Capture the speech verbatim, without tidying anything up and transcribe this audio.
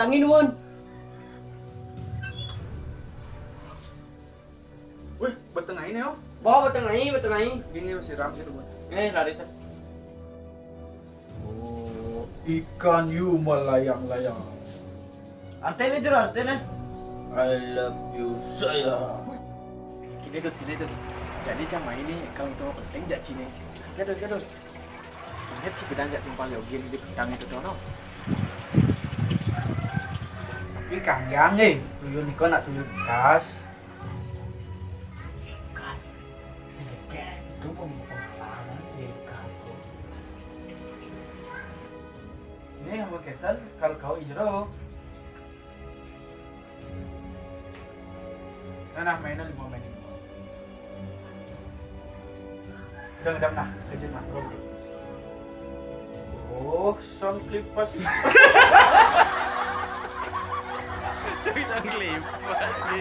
Angin, Won. Wih, betengahin ya. Bawa betengahin, betengahin. Gini masih ram gitu, Bun. Eh, lari sa. Oh, ikan you melayang-layang. Artinya, Jur, artinya. I love you, sayang. Gini, Dut, gini, Dut. Jadi, cang main ini, kalau itu penting, jak sini. Gini, Dut, gini, Dut. Ingat sih, kita jak timpal yogin di petang itu, tuh, no. Tapi kayang, eh. Tuyul niko nak tuyul kas. Kas. Sedikit. Itu pun pengalaman di kas. Ini yang berkaitan, kalau kau ijro. Nah, nah, mainan lima main. Udah, udah, nah, lanjut, nah, bro. Oh, sound clip pas. Bisa ngelip, pasti.